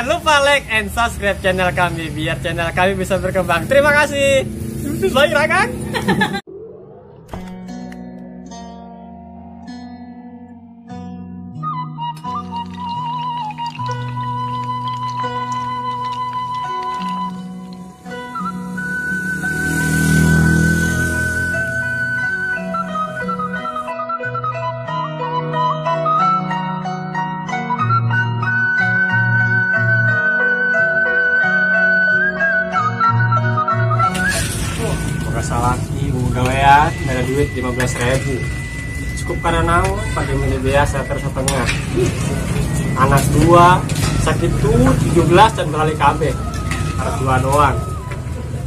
Jangan lupa like and subscribe channel kami biar channel kami bisa berkembang. Terima kasih. Terus lagi kan? Salaki gawean ada duit 15.000 cukup karena naon pakai mini biasa terus setengah anak dua sakit tuh 17 dan beralih KB anak dua doang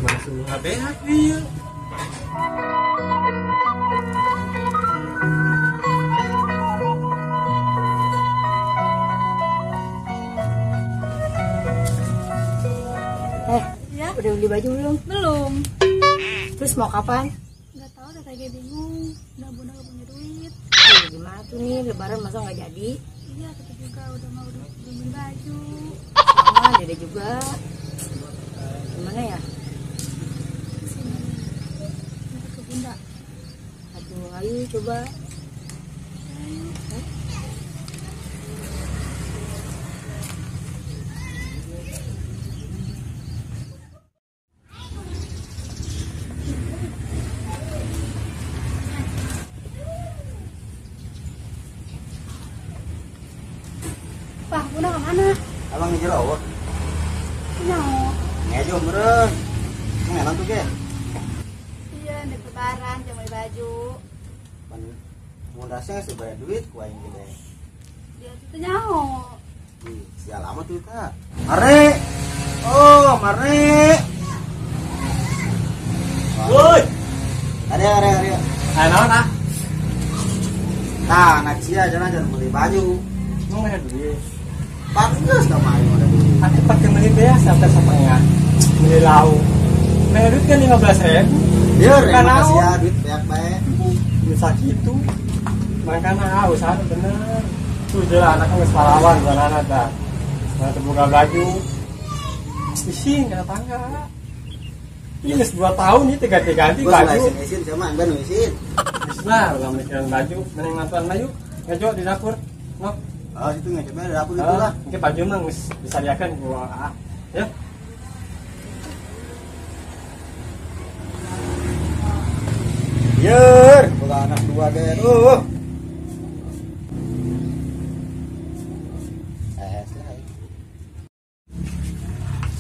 masih nggak beak dia. Ya? Udah beli baju belum? Belum. Terus mau kapan? Nggak tahu, udah kayak bingung. Udah bunda nggak punya duit. Gimana tuh nih, lebaran masa nggak jadi? Iya, kita juga udah mau beli baju. Sama, dede juga. Gimana ya? Sini, minta ke bunda. Aduh, ayo coba. Ayo. Hah? Wah, bunda kemana? Abang ngejar awak. Nyawa. Ngejo meren. Ngenan tuh ge. Iya, nek lebaran jam beli baju. Pan mundasnya sih bayar duit ku aing gede. Dia tuh nyawa. Ih, sial amat tuh ta. Mare. Oh, mare. Woi. Are are are. Ayo naon ah? Nah, anak sia jangan beli baju. Mau ada duit. Pantes sama aing ada duit. Aku pakai beli biasa hampir setengah. Beli lauk. Bayar duit kan 15.000. Biar emang sia duit banyak bae. Bisa gitu. Makanya usaha bener. Tuh jelas anaknya geus pahlawan banana dah. Nah, terbuka baju. Ising ke tetangga. Ini geus 2 tahun nih ganti-ganti baju. Isin sama enggan isin. Bisa ulah mikiran baju, mending mantuan baju. Ngejo di dapur. Nok. Oh, situ nggak coba dapur itu lah. Mungkin baju mah bisa diakan gua ah. Ya. Yer, boga anak dua ge.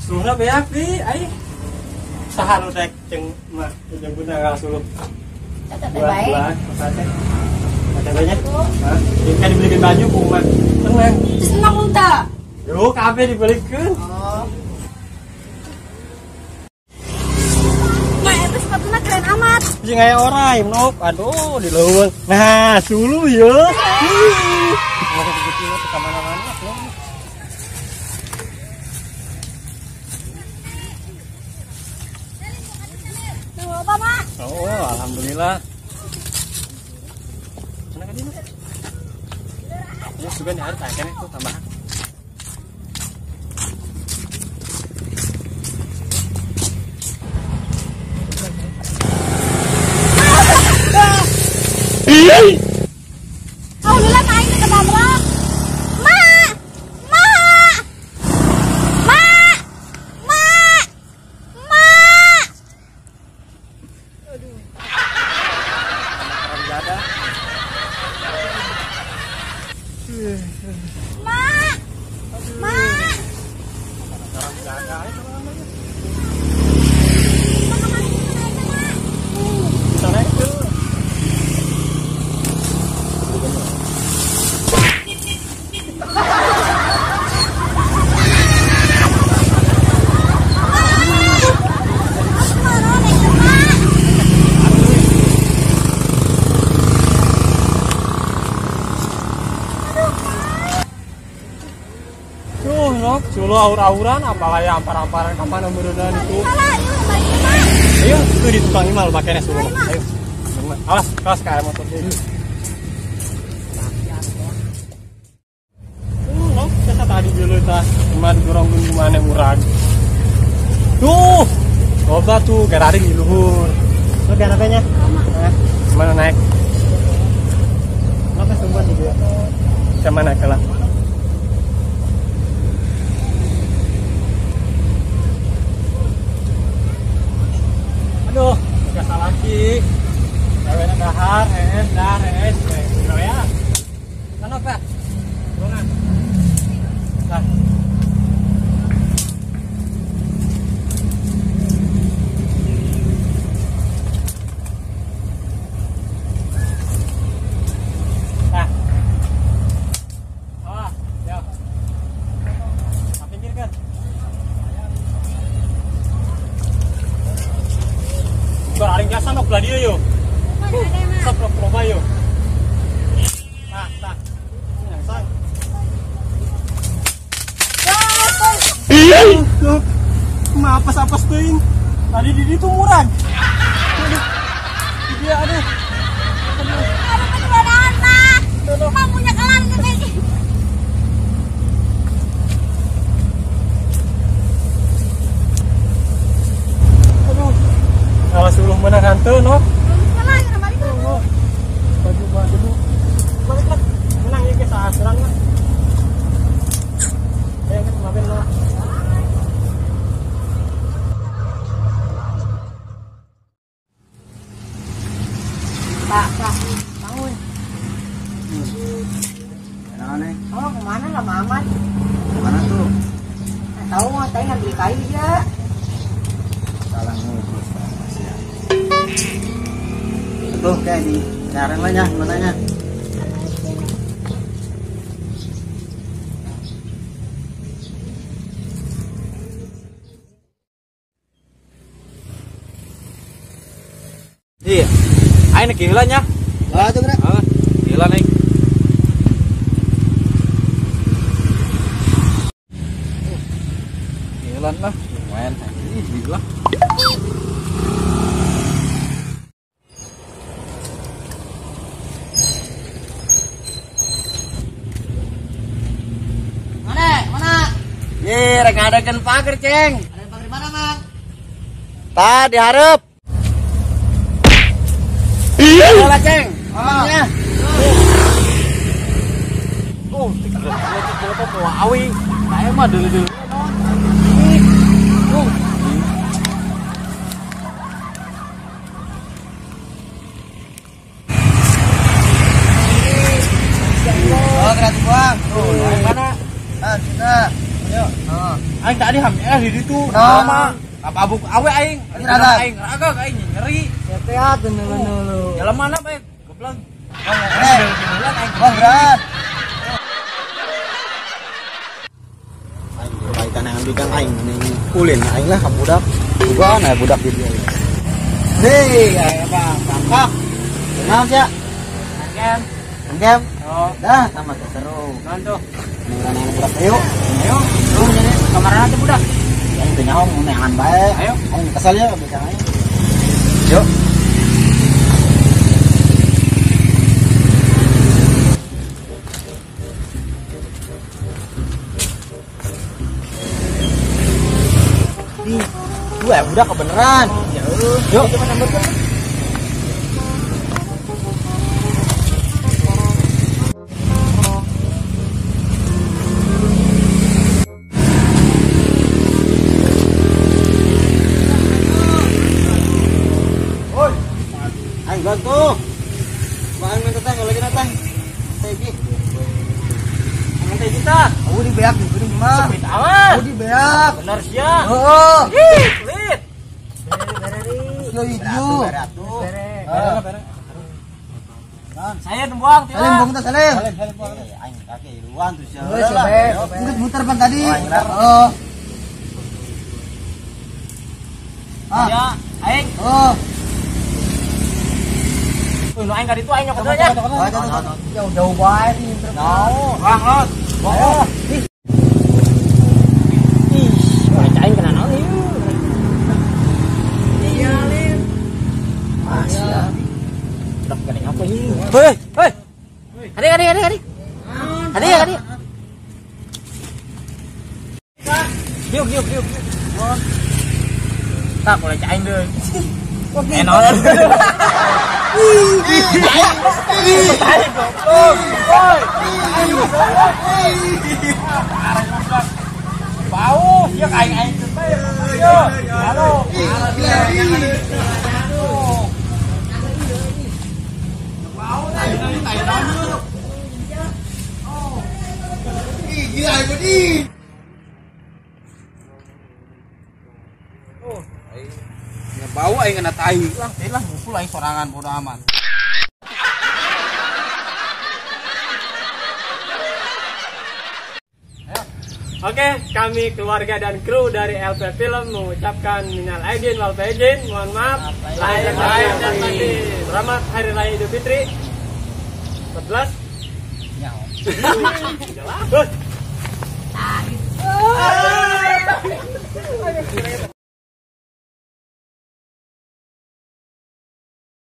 Suluhna beak di ai. Saha nu rek jeung mah jeung bunda ngalah suluh. Tetep bae. Katanya, hah? Ini kan dibelikan baju ku mah. Tenang. Senang unta. Yo, kabeh dibelikeun. Oh. Mak, itu sepatunya keren amat. Jeung aya orai, nok. Aduh, di leuweung. Nah, suluh ye. Mau begitu ke mana-mana, nok. Apa, Mak? Oh, alhamdulillah. Ya sudah nih ada kan itu tambahan. Alhamdulillah main ketabrak. Ma, ma, ma, ma, ma. Aduh. Ma, ma. Suluh aur-auran, apalagi ampar-amparan kapan berenang itu. Ayo, Ayo, itu di tukang imal pakainya suluh. Ayo, awas, awas kayak motor dulu. Loh, saya tadi dulu tas. Cuma digorongkeun ku maneh murag. Tuh, loba tuh gararing di luhur. Lu dianapnya? Mana naik? Kenapa semua di dia? Sama naik lah. Aduh, nggak salah lagi. Kawin dahar, hees, dahar, hees, ya. Mana Pak? Ruangan. Nah. Nah. Oh, ya. Pinggir kan. Aring jasa nok belah dia yo. Sok nok loba yo. Tah, tah. Sang. Ih, mapas-apas teuing. Tadi di ditu murag. Aduh. Dia aduh. Aduh, keduaan mah. Mah punya kelar teh. Aduh. Awas uluh menang hantu no. Baju baju. Balik lah. Menang ieu ge saasuran mah. Ayo kan maben lah. Pak, Pak, bangun. Kenapa nih? Oh, kemana lama amat? Kemana tuh? Nggak tahu, mau tanya ngambil kayu ya. Salah ngurus, ya. Tuh, kayak di caren lah ya, mananya. Iya. Aing nek heula nya. Lah tuh gerak. Heeh. Heula aing. Heula lah, lumayan. Ih, gila. Mana? Mana? Ye, rek ngadakeun pager, Ceng. Ada pager mana, Mang? Tah dihareup. Iya, Ceng. Omongnya. Oh, tiga tuh awi. Saya mah dulu-dulu. Oh, gratis buang. Tuh, mana? Ah, kita. Ayo. Aing tadi hamil di ditu. Nama. Apa abuk awe aing? Aing ragag aing nyeri. Sehat dulu. Jalan mana bae? Goblok. Bang, berat. Aing kaitan yang bidang aing ini ulin aing lah ka budak. Bukan aya budak di dieu. Hei, aya apa? Tangkap. Kenal sia? Angkem. Angkem. Oh, dah tambah seru. Naon tuh? Nih budak ayo. Ayo, lu jadi kamarana teh budak. Aing teh nyaho neangan bae. Ayo, aing kesel ya bicara aing. Yuk. Ih, dua budak kebeneran. Ya, yuk. Coba nambah. Oi. Aing bantu. Aing minta teh lagi datang. Teh iki. Aing teh kita. Aku di beak di geuning mah. Sempit amat. Aku di beak. Bener sia. Heeh. Ih, sulit. Yo ieu. Bere. Saya buang, Salim buang teh salim. Salim buang. Aing kaki luan tuh sia. Geus muter pan tadi. Heeh. Ah. Ya, aing. Oh. Wih, nu aing ka ditu aing nyokot nya. Jauh-jauh bae nih. Jauh. Wah, los. Wah. Ih. Ih, mana aing kena naon ieu? Iya, Lin. Mas ya. Budak gede apa ieu? Hei, hei. Adik, adik, adik, adik. Adik, adik. Yuk yuk yuk. Tak boleh cain deh. Enak. Bau, ya aing aing teh. Yo, halo. Bau tai tai tai. Ih, gila aing ih. Oh, aing bau aing kena tai. Lah, lah ngumpul aing sorangan bodo amat. Oke, kami keluarga dan kru dari LP Film mengucapkan minal aidin wal faizin, mohon maaf lahir dan batin. Selamat Hari Raya Idul Fitri 14. Jelas.